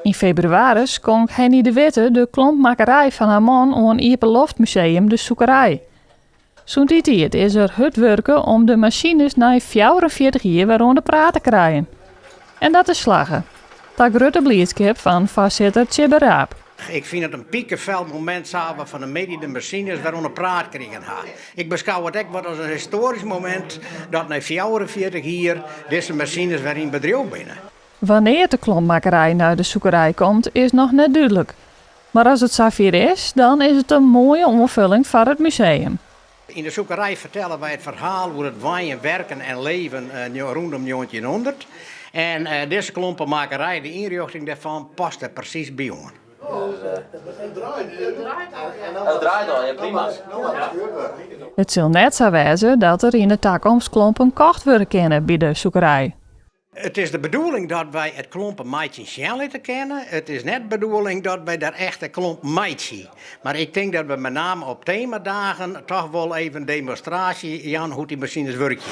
Yn febrewaris skonk Hennie de Witte de klompmakkerij fan har man oan Iepenloftmuseum De Sûkerei. Sûnt dy tiid is der hurd wurke om de masines nei 44 jier wer oan de praat te krijen. En dat is slagge. Ta grutte bliidskip fan foarsitter Tjibbe Raap. Ik fyn it in pikefelmomint sa we fan 'e middei de masines wer oan de praat krigen ha. Ik beskou it ek wat as in histoarysk momint dat nei 44 jier dizze masines wer yn bedriuw binne. Wannear't de klompmakkerij nei De Sûkerei komt, is noch net dúdlik. Mar as it safier is, dan is it in moaie oanfulling foar it museum. Yn De Sûkerei fertelle wy it ferhaal oer it wenjen, werken en leven rûnom 1900. En dizze klompemakkerij, de ynrjochting dêrfan, past der presys by oan. It sil net sa wêze dat der yn 'e takomst klompen kocht wurde kinne by De Sûkerei. It is de bedoeling dat wy it klompen meitsjen sjen litte kinne. It is net de bedoeling dat wy der echte klompen meitsje. Mar ik tink dat we mei name op temadagen toch wol even demonstraasje jaan hoe't dy masines wurkje.